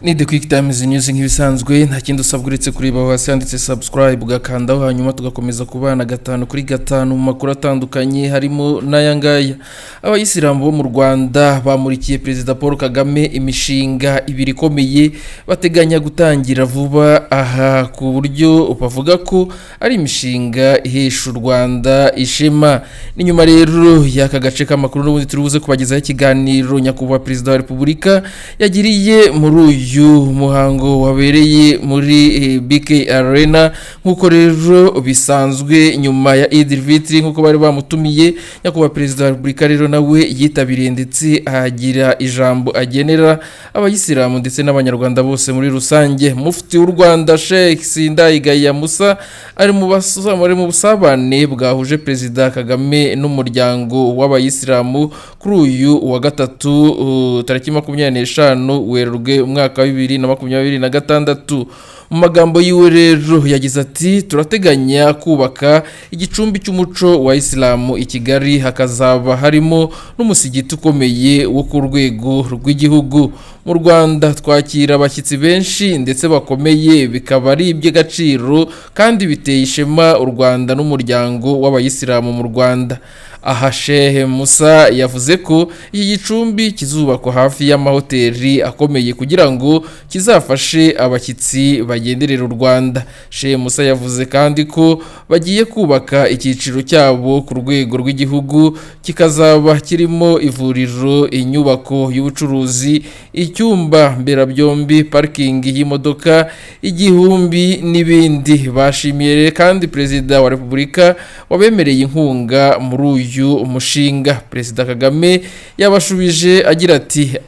Ni The Quick Times News nk'ibisanzwe, nta kindi usabwa uretse kureba hasi handitse subscribe ugakandaho, hanyuma tugakomeza kubana gatanu kuri gatanu mu makuru atandukanye harimo n'aya ngaya. Abayisilamu bo mu Rwanda bamurikiye Perezida Paul Kagame imishinga ibiri ikomeye bateganya gutangira vuba aha, ku buryo bavuga ko ari imishinga ihesha u Rwanda ishema. Ni nyuma rero y'aka gace k'amakuru n'ubundi turi buze kubagezaho ikiganiro Nyakubahwa Perezida wa Repubulika yagiriye muri uyu muhango wabereye muri BK Arena. Nk'uko rero bisanzwe nyuma ya Eid al-Fitr, nk'uko bari bamutumiye, Nyakubahwa Perezida wa Repubulika rero nawe yitabiriye ndetse ahagira ijambo agenera abayisilamu ndetse n'abanyarwanda bose muri rusange. Mufti w'u Rwanda Sheikh Sindayigaya Musa ari mu busabane bwahuje Perezida Kagame n'umuryango w'abayisilamu kuri uyu wa gatatu tariki 25 Werurwe umwaka 2026. Mu magambo yiwe rero yagize ati: turateganya kubaka igicumbi cy'umuco wa Isilamu i Kigali, hakazaba harimo n'umusigiti ukomeye wo ku rwego rw'igihugu. Mu Rwanda twakira abashyitsi benshi ndetse bakomeye, bikaba ari iby'agaciro kandi biteye ishema u Rwanda n'umuryango w'abayisilamu mu Rwanda. Aha Sheikh Musa yavuze ko iki gicumbi kizubakwa hafi y'amahoteli akomeye kugira ngo kizafashe abashyitsi bagenderera u Rwanda. Sheikh Musa yavuze kandi ko bagiye kubaka icyiciro cyabo ku rwego rw'igihugu, kikazaba kirimo ivuriro, inyubako y'ubucuruzi, icyumba mberabyombi, parikingi y'imodoka 1000 n'ibindi. Bashimiye kandi Perezida wa Repubulika wabemereye inkunga muri uyu mushinga. Perezida Kagame yabashubije agira ati: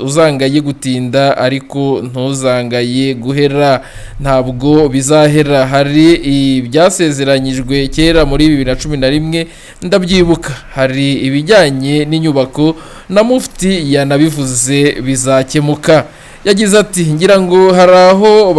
uzangaye gutinda ariko ntuzangaye guhera, ntabwo bizahera. Hari ibyasezeranyijwe kera muri 2011 ndabyibuka, hari ibijyanye n'inyubako na mufti yanabivuze bizakemuka. Yagize ati: ngira ngo hari aho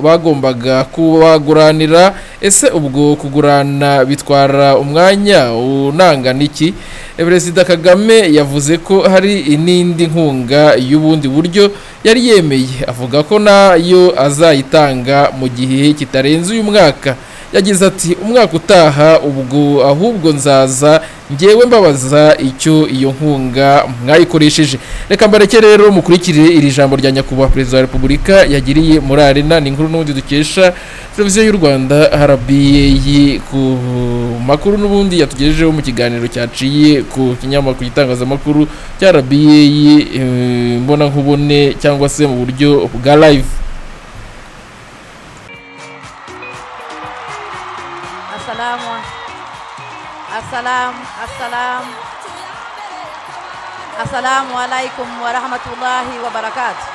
bagombaga kubaguranira, ese ubwo kugurana bitwara umwanya unangana iki? Perezida Kagame yavuze ko hari n'indi nkunga y'ubundi buryo yari yemeye, avuga ko nayo azayitanga mu gihe kitarenze uyu mwaka. Yagize ati: umwaka utaha ubwo ahubwo nzaza ngewe mbabaza icyo iyo nkunga mwayikoresheje. Reka mbareke rero mukurikire iri jambo rya Nyakubahwa Perezida wa Repubulika yagiriye muri Arena. Ni inkuru n'ubundi dukesha Televiziyo y'u Rwanda RBA ku makuru n'ubundi yatugejejeho mu kiganiro cyaciye ku kinyamakuru itangazamakuru cya RBA mbona nkubone cyangwa se mu buryo bwa live. Assalamu alaikum wa rahmatullahi wa barakatuh.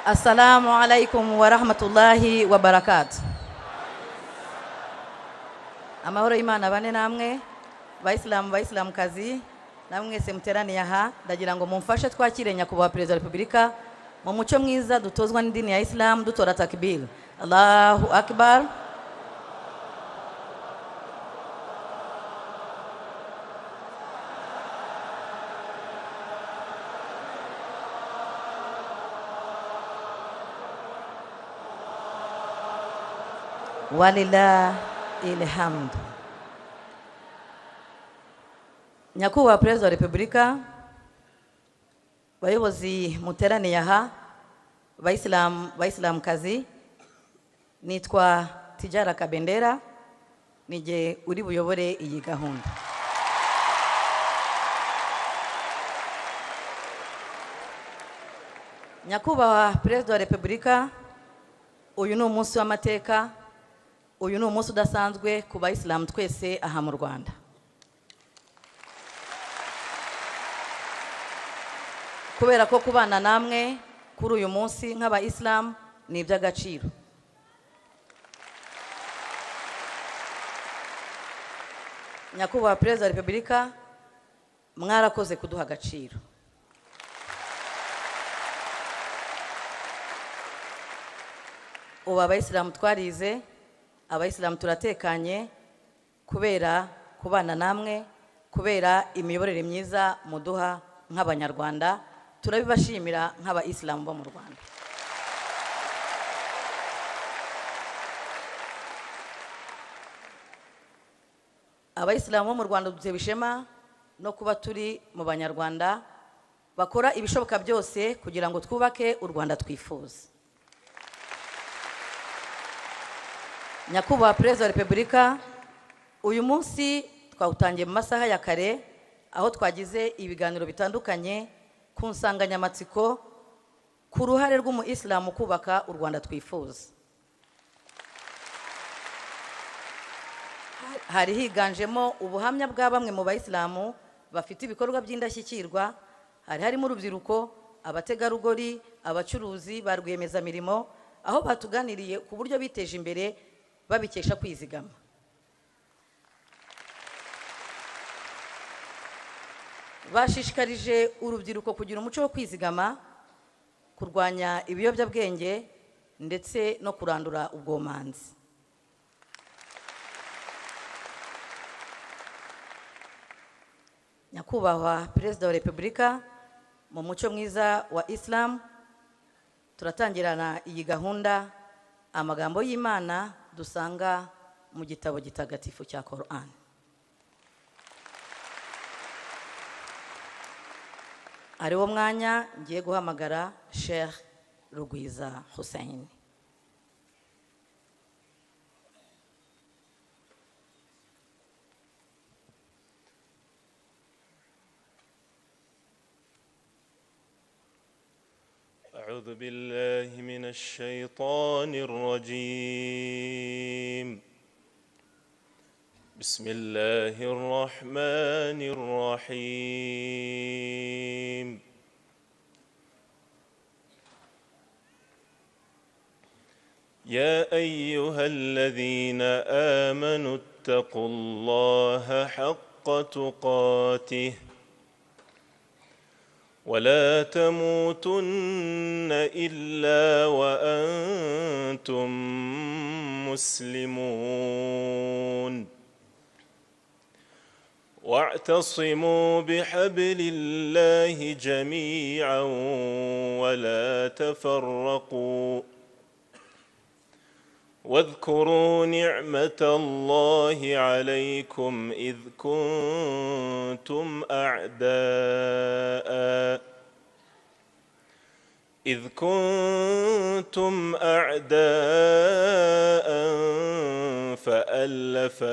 Assalamu alaikum wa rahmatullahi wa barakatuh. Amahoro y'Imana bane namwe Bayisilamu, Bayisilamukazi namwe mwese muteraniye aha, ndagira ngo mumfashe twakire Nyakubahwa Perezida wa Repubulika mu muco mwiza dutozwa n'idini ya Islam, dutora takbir. Allahu Akbar. Walillahil hamd. Nyakubahwa Perezida wa Repubulika, bayobozi muteraniye aha, bayisilamu, bayisilamukazi, Nitwa Tijara Kabendera, nijye uri buyobore iyi gahunda. Nyakubahwa Perezida wa Repubulika, uyu ni umunsi w'amateka, uyu ni umunsi udasanzwe ku bayisilamu twese aha mu Rwanda. Kubera ko kubana namwe kuri uyu munsi nk'abayisilamu ni iby'agaciro. Nyakubahwa Perezida wa Repubulika, mwarakoze kuduha agaciro. Ubu abayisilamu twarize, abayisilamu turatekanye kubera kubana namwe, kubera imiyoborere myiza muduha nk'abanyarwanda, turabibashimira nk'abayisilamu bo mu Rwanda. Abayisilamu bo mu Rwanda dutewe ishema no kuba turi mu banyarwanda bakora ibishoboka byose kugira ngo twubake u Rwanda twifuza. Nyakubahwa Perezida wa Repubulika, uyu munsi twawutangiye mu masaha ya kare, aho twagize ibiganiro bitandukanye ku nsanganyamatsiko ku ruhare rw'umuyisilamu kubaka u Rwanda twifuza. Hari higanjemo ubuhamya bwa bamwe mu bayisilamu bafite ibikorwa by'indashyikirwa, hari harimo urubyiruko, abategarugori, abacuruzi ba rwiyemezamirimo, aho batuganiriye ku buryo biteje imbere babikesha kwizigama. Bashishikarije urubyiruko kugira umuco wo kwizigama, kurwanya ibiyobyabwenge ndetse no kurandura ubwomanzi. Nyakubahwa Perezida wa Repubulika, mu muco mwiza wa Islam turatangirana iyi gahunda amagambo y'Imana dusanga mu gitabo gitagatifu cya Quran. Ariwo mwanya ngiye guhamagara Sheikh Rugwiza Hussein. أعوذ بالله من الشيطان الرجيم. بسم الله الرحمن الرحيم. يا أيها الذين آمنوا اتقوا الله حق تقاته ولا تموتن إلا وأنتم مسلمون. واعتصموا بحبل الله جميعا ولا تفرقوا واذكروا نعمة الله عليكم إذ كنتم أعداء فألف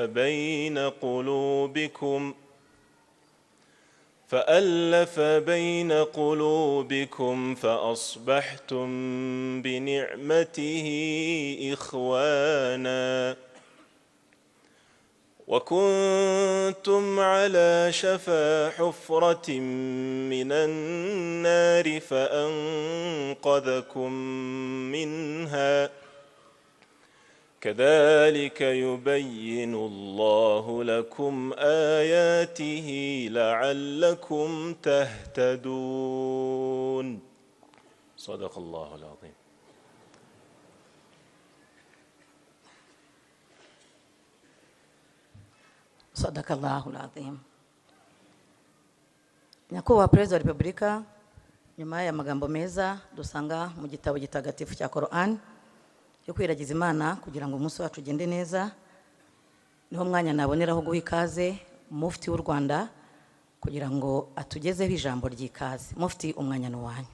بين قلوبكم فأصبحتم بنعمته إخوانا وكنتم على شفا حفرة من النار فأنقذكم منها كذلك يبين الله لكم آياته لعلكم تهتدون. صدق الله العظيم. صدق الله العظيم. Nyakubahwa Perezida wa Repubulika, nyuma y'aya magambo meza dusanga mu gitabo gitagatifu cya Quran yo kwiragiza Imana kugira ngo umunsi wacu ugende neza, niho mwanya naboneraho guha ikaze Mufti w'u Rwanda kugira ngo atugezeho ijambo ry'ikaze. Mufti, umwanya ni wanyu.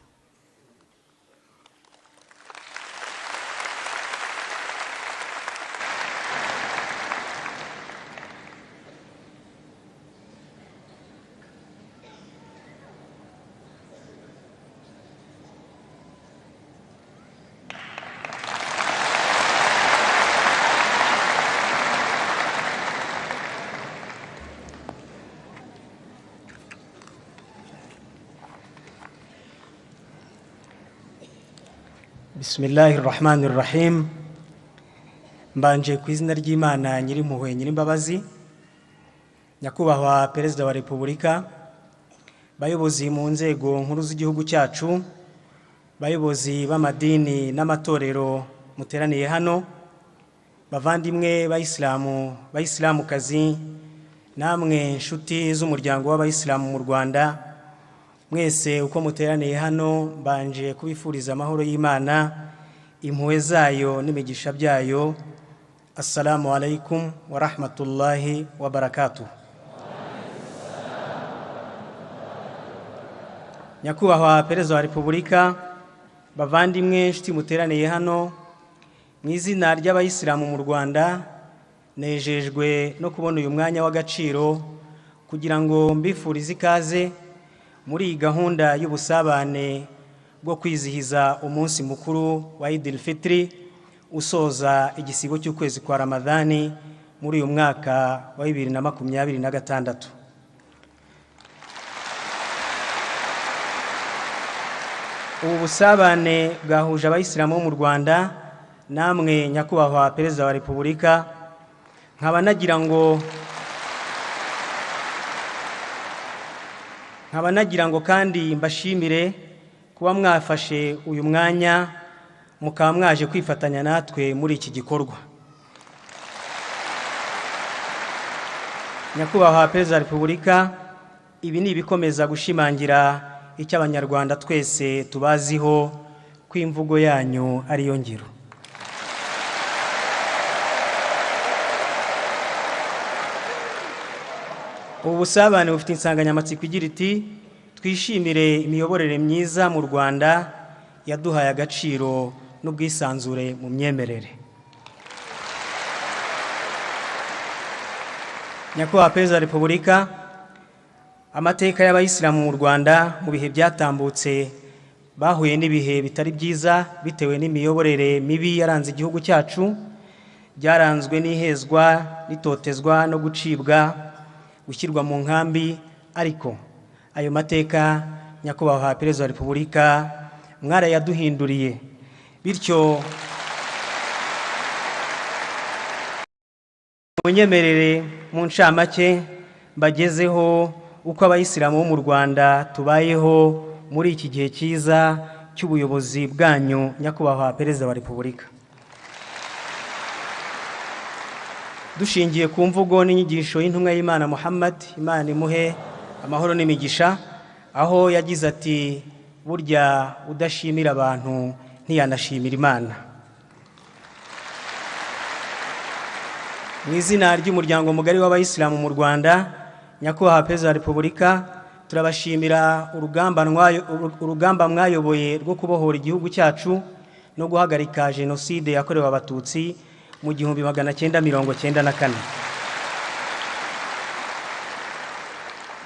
Bismillahir Rahmanir Rahim. Mbanje ku izina ry'Imana nyirimpuhwe nyirimbabazi, Nyakubahwa Perezida wa Repubulika, bayobozi mu nzego nkuru z'igihugu cyacu, bayobozi b'amadini n'amatorero muteraniye hano, bavandimwe bayisilamu, bayisilamukazi, namwe nshuti z'umuryango w'abayisilamu mu Rwanda, mwese uko muteraniye hano mbanje kubifuriza amahoro y'Imana, impuhwe zayo n'imigisha byayo. Assalamu alaikum wa rahmatullahi wa barakatuh. Nyakubahwa Perezida wa Repubulika, bavandimwe nshuti muteraniye hano, mu izina ry'abayisilamu mu Rwanda, nejejwe no kubona uyu mwanya w'agaciro kugira ngo mbifurize ikaze muri iyi gahunda y'ubusabane bwo kwizihiza umunsi mukuru wa Idil Fitri usoza igisibo cy'ukwezi kwa Ramadhani muri uyu mwaka wa 2026. Ubu busabane bwahuje abayisilamu bo mu Rwanda namwe Nyakubahwa Perezida wa Repubulika, nkaba nagira ngo kandi mbashimire kuba mwafashe uyu mwanya mukaba mwaje kwifatanya natwe muri iki gikorwa. Nyakubahwa Perezida wa Repubulika, ibi ni ibikomeza gushimangira icyo Abanyarwanda twese tubaziho ko imvugo yanyu ariyo ngiro. Ubu busabane bufite insanganyamatsiko igira iti: twishimire imiyoborere myiza mu Rwanda yaduhaye agaciro n'ubwisanzure mu myemerere. Nyakubahwa Perezida wa Repubulika, amateka y'abayisilamu mu Rwanda mu bihe byatambutse bahuye n'ibihe bitari byiza bitewe n'imiyoborere mibi yaranze igihugu cyacu, byaranzwe n'ihezwa, n'itotezwa no gucibwa, gushyirwa mu nkambi. Ariko ayo mateka Nyakubahwa Perezida wa Repubulika mwarayaduhinduriye, bityo munyemerere mu ncamake mbagezeho uko abayisilamu bo mu Rwanda tubayeho muri iki gihe cyiza cy'ubuyobozi bwanyu Nyakubahwa Perezida wa Repubulika. Dushingiye ku mvugo n'inyigisho y'intumwa y'Imana Muhammad, Imana imuhe amahoro n'imigisha, aho yagize ati: burya udashimira abantu ntiyanashimira Imana. Mu izina ry'umuryango mugari w'abayisilamu mu Rwanda, Nyakubahwa Perezida wa Repubulika, turabashimira urugamba mwayoboye rwo kubohora igihugu cyacu no guhagarika jenoside yakorewe Abatutsi mu 1994.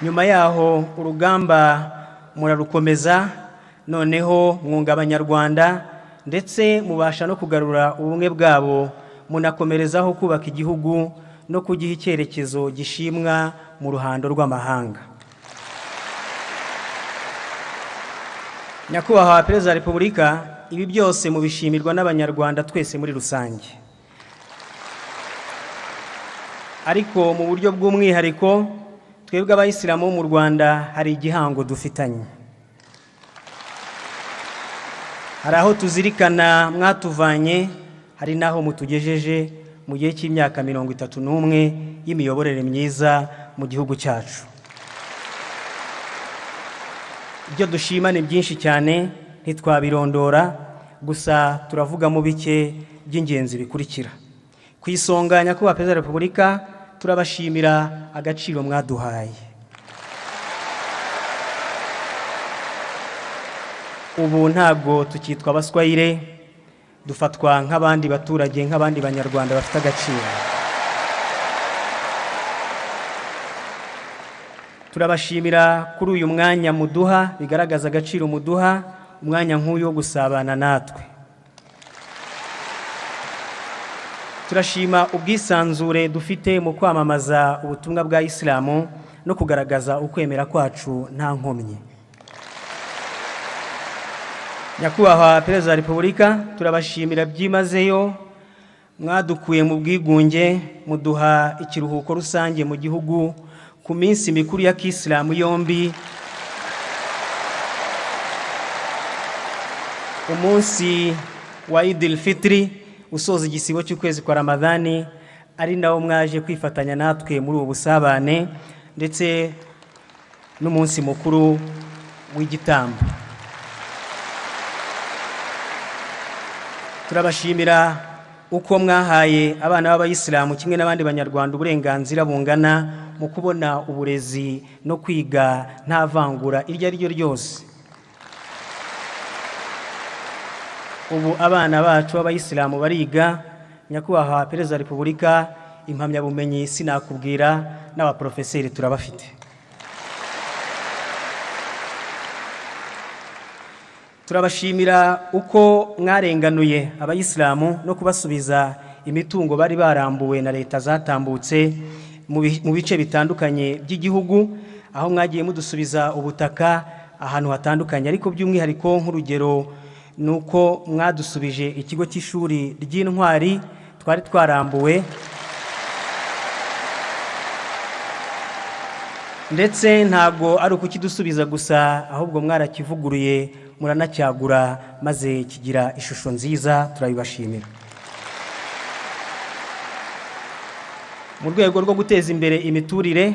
Nyuma yaho urugamba murarukomeza, noneho mwunga Abanyarwanda ndetse mubasha no kugarura ubumwe bwabo, munakomerezaho kubaka igihugu no kugiha icyerekezo gishimwa mu ruhando rw'amahanga. Nyakubahwa Perezida wa Repubulika, ibi byose mubishimirwa n'Abanyarwanda twese muri rusange. Ariko mu buryo bw'umwihariko twebwe abayisilamu mu Rwanda hari igihango dufitanye. Hari aho tuzirikana mwatuvanye, hari naho mutugejeje mu gihe cy'imyaka 31 y'imiyoborere myiza mu gihugu cyacu. Ibyo dushima ni byinshi cyane ntitwabirondora, gusa turavuga mu bike by'ingenzi bikurikira. Ku isonga, Nyakubahwa Perezida wa Repubulika, turabashimira agaciro mwaduhaye. Ubu ntabwo tukitwa abaswayire, dufatwa nk'abandi baturage, nk'abandi Banyarwanda bafite agaciro. Turabashimira kuri uyu mwanya muduha, bigaragaza agaciro muduha, umwanya nk'uyu wo gusabana natwe. Turashima ubwisanzure dufite mu kwamamaza ubutumwa bwa Isilamu no kugaragaza ukwemera kwacu nta nkomyi. Nyakubahwa Perezida wa Repubulika, turabashimira byimazeyo, mwadukuye mu bwigunge muduha ikiruhuko rusange mu gihugu ku minsi mikuru ya Kisilamu yombi, umunsi wa Idil Fitri usoza igisibo cy'ukwezi kwa Ramadhani, ari nawo mwaje kwifatanya natwe muri ubu busabane, ndetse n'umunsi mukuru w'igitambo. Turabashimira uko mwahaye abana b'abayisilamu kimwe n'abandi banyarwanda uburenganzira bungana mu kubona uburezi no kwiga nta vangura iryo ari ryo ryose. Ubu abana bacu b'abayisilamu bariga. Nyakubahwa Perezida wa Repubulika, impamyabumenyi sinakubwira, n'abaprofeseri turabafite. Turabashimira uko mwarenganuye abayisilamu no kubasubiza imitungo bari barambuwe na leta zatambutse mu bice bitandukanye by'igihugu, aho mwagiye mudusubiza ubutaka ahantu hatandukanye, ariko by'umwihariko nk'urugero nuko mwadusubije ikigo cy'ishuri ry'Intwari twari twarambuwe, ndetse ntago ari ukukidusubiza gusa, ahubwo mwarakivuguruye muranacyagura maze kigira ishusho nziza, turabibashimira. Mu rwego rwo guteza imbere imiturire,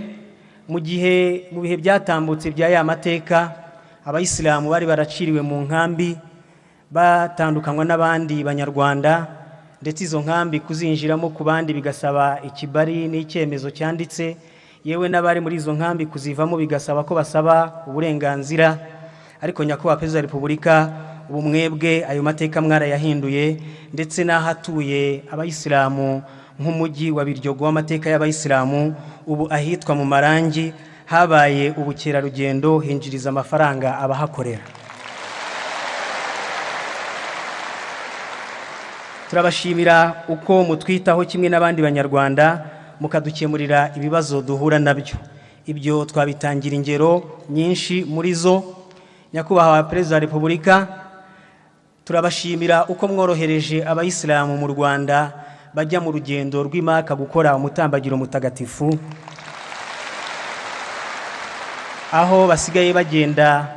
mu gihe mu bihe byatambutse bya ya mateka abayisilamu bari baraciriwe mu nkambi batandukanywa n'abandi banyarwanda, ndetse izo nkambi kuzinjiramo ku bandi bigasaba ikibari n'icyemezo cyanditse, yewe n'abari muri izo nkambi kuzivamo bigasaba ko basaba uburenganzira. Ariko Nyakubahwa Perezida wa Repubulika, ubu mwebwe ayo mateka mwarayahinduye, ndetse n'ahatuye abayisilamu nk'umujyi wa Biryogo w'amateka y'abayisilamu, ubu ahitwa mu Marangi habaye ubukerarugendo, hinjiriza amafaranga abahakorera. Turabashimira uko mutwitaho kimwe n'abandi banyarwanda, mukadukemurira ibibazo duhura nabyo. Ibyo twabitangira ingero nyinshi muri zo. Nyakubahwa Perezida wa Repubulika, turabashimira uko mworohereje abayisilamu mu Rwanda bajya mu rugendo rw'Imaka gukora umutambagiro mutagatifu, aho basigaye bagenda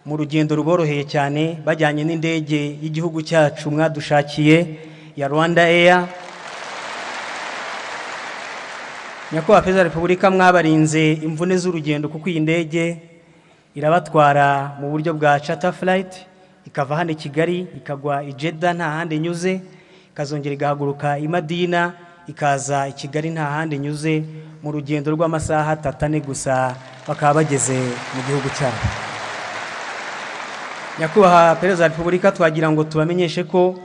mu rugendo ruboroheye cyane bajyanye n'indege y'igihugu cyacu mwadushakiye ya Rwanda Air. Nyakubahwa Perezida wa Repubulika, mwabarinze imvune z'urugendo kuko iyi ndege irabatwara mu buryo bwa charter flight, ikava hano i Kigali ikagwa i Jeddah nta handi inyuze, ikazongera igahaguruka i Madina ikaza i Kigali nta handi inyuze, mu rugendo rw'amasaha 3 gusa bakaba bageze mu gihugu cyabo. Nyakubahwa Perezida wa Repubulika, twagira ngo tubamenyeshe ko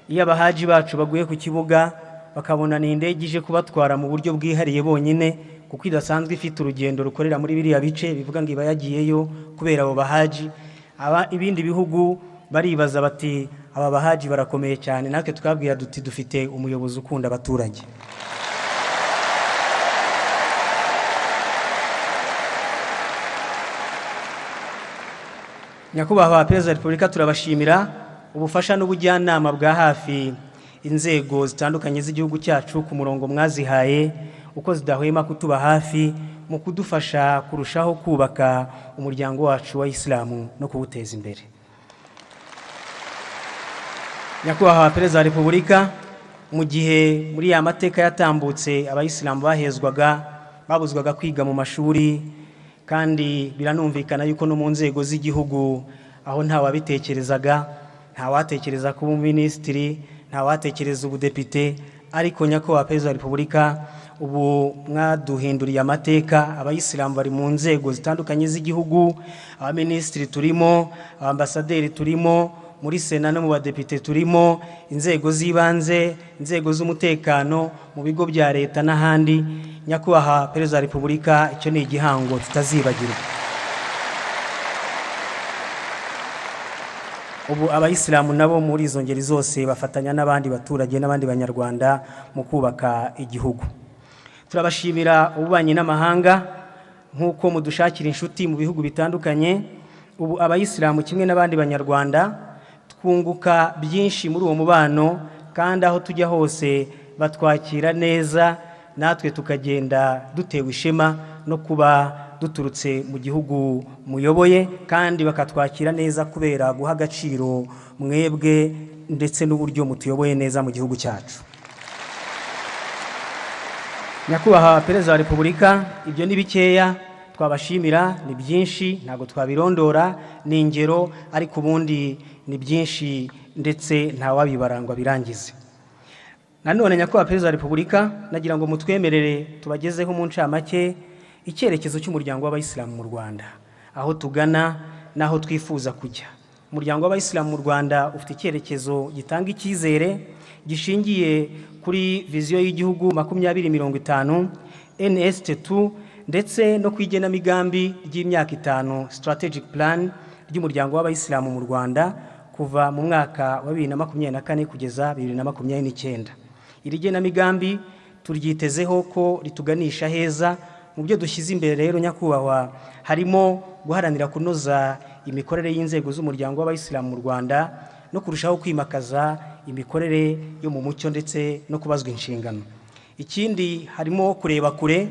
iyo abahaji bacu baguye ku kibuga bakabona ni indege ije kubatwara mu buryo bwihariye bonyine, kuko idasanzwe ifite urugendo rukorera muri biriya bice, bivuga ngo iba yagiyeyo kubera abo bahaji. Aba ibindi bihugu baribaza bati aba bahaji barakomeye cyane, natwe twabwira duti dufite umuyobozi ukunda abaturage. Nyakubahwa Perezida wa Repubulika, turabashimira ubufasha n'ubujyanama bwa hafi inzego zitandukanye z'igihugu cyacu ku murongo mwazihaye, uko zidahwema kutuba hafi mu kudufasha kurushaho kubaka umuryango wacu wa Isilamu no kuwuteza imbere. Nyakubahwa Perezida wa Repubulika, mu gihe muri ya mateka yatambutse abayisilamu bahezwaga, babuzwaga kwiga mu mashuri, kandi biranumvikana yuko no mu nzego z'igihugu aho ntawabitekerezaga, ntawatekereza kuba umuminisitiri, ntawatekereza ubudepite, ariko Nyakubahwa Perezida wa Repubulika, ubu mwaduhinduriye amateka, abayisilamu bari mu nzego zitandukanye z'igihugu, abaminisitiri turimo, abambasaderi turimo, muri sena no mu badepite turimo, inzego z'ibanze, inzego z'umutekano, mu bigo bya leta n'ahandi. Nyakubahwa Perezida wa Repubulika, icyo ni igihango tutazibagirwa. Ubu abayisilamu nabo muri izo ngeri zose bafatanya n'abandi baturage n'abandi banyarwanda mu kubaka igihugu. Turabashimira ububanyi n'amahanga nk'uko mudushakira inshuti mu bihugu bitandukanye. Ubu abayisilamu kimwe n'abandi banyarwanda Twunguka byinshi muri uwo mubano, kandi aho tujya hose batwakira neza, natwe tukagenda dutewe ishema no kuba duturutse mu gihugu muyoboye, kandi bakatwakira neza kubera guha agaciro mwebwe ndetse n'uburyo mutuyoboye neza mu gihugu cyacu. Nyakubahwa Perezida wa Repubulika, ibyo ni bikeya twabashimira, ni byinshi ntabwo twabirondora, ni ingero, ariko ubundi ni byinshi ndetse ntawabibara ngo abirangize. Nanone Nyakubahwa Perezida wa Repubulika, nagira ngo mutwemerere tubagezeho mu ncamake icyerekezo cy'umuryango w'Abayisilamu mu Rwanda, aho tugana n'aho twifuza kujya. Umuryango w'Abayisilamu mu Rwanda ufite icyerekezo gitanga icyizere gishingiye kuri viziyo y'igihugu 2050 NST2, ndetse no ku igenamigambi ry'imyaka 5 strategic plan ry'umuryango w'Abayisilamu mu Rwanda kuva mu mwaka wa 2024 kugeza 2029. Iri genamigambi turyitezeho ko rituganisha heza. Mu byo dushyize imbere rero nyakubahwa, harimo guharanira kunoza imikorere y'inzego z'umuryango w'Abayisilamu mu Rwanda no kurushaho kwimakaza imikorere yo mu mucyo ndetse no kubazwa inshingano. Ikindi harimo kureba kure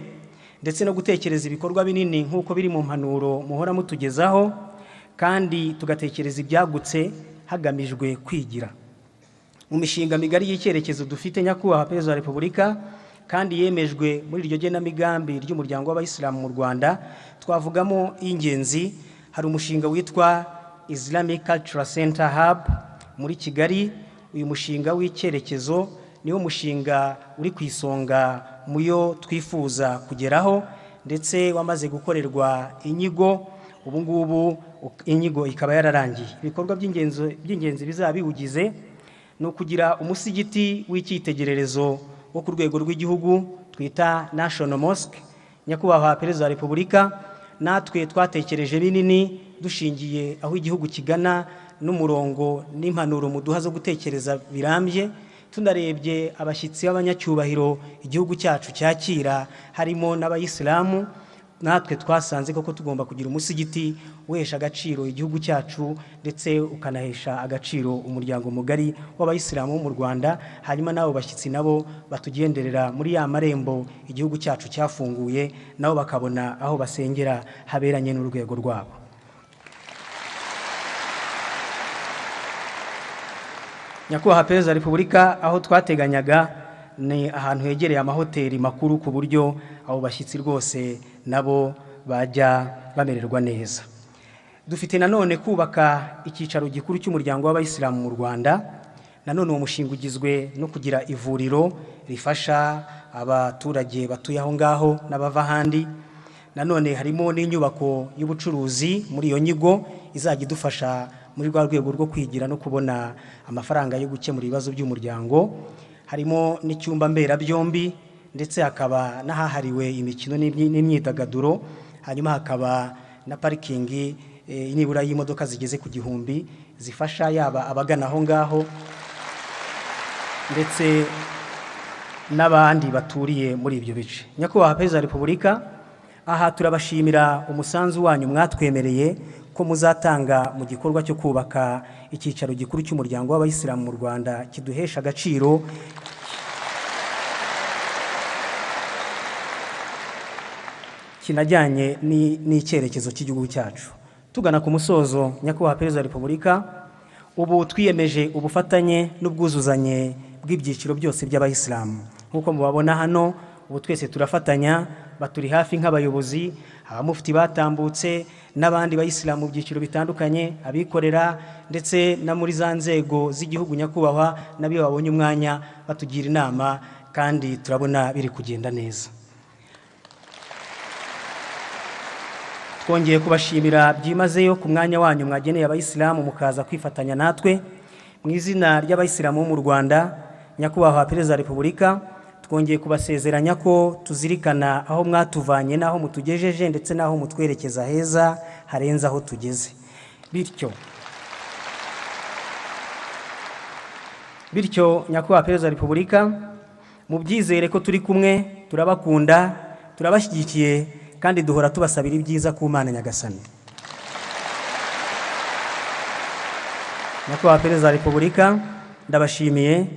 ndetse no gutekereza ibikorwa binini nk'uko biri mu mpanuro muhora mutugezaho, kandi tugatekereza ibyagutse hagamijwe kwigira. Mu mishinga migari y'icyerekezo dufite Nyakubahwa Perezida wa Repubulika, kandi yemejwe muri iryo genamigambi ry'umuryango w'Abayisilamu mu Rwanda, twavugamo ingenzi. Hari umushinga witwa Islamic Cultural Center Hub muri Kigali. Uyu mushinga w'icyerekezo niwo mushinga uri ku isonga mu yo twifuza kugeraho, ndetse wamaze gukorerwa inyigo, ubu ngubu inyigo ikaba yararangiye. Ibikorwa by'ingenzi bizaba biwugize ni ukugira umusigiti w'icyitegererezo wo ku rwego rw'igihugu twita National Mosque. Nyakubahwa Perezida wa Repubulika, natwe twatekereje binini dushingiye aho igihugu kigana n'umurongo n'impanuro muduha zo gutekereza birambye, tunarebye abashyitsi b'abanyacyubahiro igihugu cyacu cyakira harimo n'Abayisilamu. Natwe twasanze koko tugomba kugira umusigiti uhesha agaciro igihugu cyacu ndetse ukanahesha agaciro umuryango mugari w'Abayisilamu wo mu Rwanda, hanyuma n'abo bashyitsi nabo batugenderera muri ya marembo igihugu cyacu cyafunguye, nabo bakabona aho basengera haberanye n'urwego rwabo. Nyakubahwa Perezida wa Repubulika, aho twateganyaga ni ahantu hegereye amahoteli makuru, ku buryo abo bashyitsi rwose nabo bajya bamererwa neza. Dufite nanone kubaka icyicaro gikuru cy'umuryango w'Abayisilamu mu Rwanda. Nanone uwo mushinga ugizwe no kugira ivuriro rifasha abaturage batuye aho ngaho n'abava ahandi. Nanone harimo n'inyubako y'ubucuruzi muri iyo nyigo izajya idufasha muri rwa rwego rwo kwigira no kubona amafaranga yo gukemura ibibazo by'umuryango. Harimo n'icyumba mberabyombi, ndetse hakaba n'ahahariwe imikino n'imyidagaduro, hanyuma hakaba na parikingi nibura y'imodoka zigeze ku 1000 zifasha yaba abagana aho ngaho ndetse n'abandi baturiye muri ibyo bice. Nyakubahwa Perezida wa Repubulika, aha turabashimira umusanzu wanyu mwatwemereye ko muzatanga mu gikorwa cyo kubaka icyicaro gikuru cy'umuryango w'Abayisilamu mu Rwanda kiduhesha agaciro, kinajyanye n'icyerekezo cy'igihugu cyacu. Tugana ku musozo, Nyakubahwa Perezida wa Repubulika, ubu twiyemeje ubufatanye n'ubwuzuzanye bw'ibyiciro byose by'Abayisilamu. Nk'uko mubabona hano, ubu twese turafatanya, baturi hafi nk'abayobozi, abamufti batambutse n'abandi bayisilamu mu byiciro bitandukanye, abikorera ndetse na muri za nzego z'igihugu nyakubahwa, nabo babonye umwanya batugira inama, kandi turabona biri kugenda neza. Twongeye kubashimira byimazeyo ku mwanya wanyu mwageneye Abayisilamu mukaza kwifatanya natwe. Mu izina ry'Abayisilamu bo mu Rwanda, Nyakubahwa Perezida wa Repubulika, twongeye kubasezeranya ko tuzirikana aho mwatuvanye n'aho mutugejeje ndetse n'aho mutwerekeza heza harenze aho tugeze. Bityo Nyakubahwa Perezida wa Repubulika, mubyizere ko turi kumwe, turabakunda, turabashyigikiye, kandi duhora tubasabira ibyiza ku Mana Nyagasani. Nyakubahwa Perezida wa Repubulika, ndabashimiye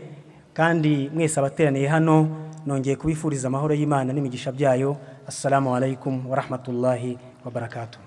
kandi mwese abateraniye hano nongeye kubifuriza amahoro y'Imana n'imigisha byayo. Assalamu alaikum wa rahmatullahi wa barakatuh.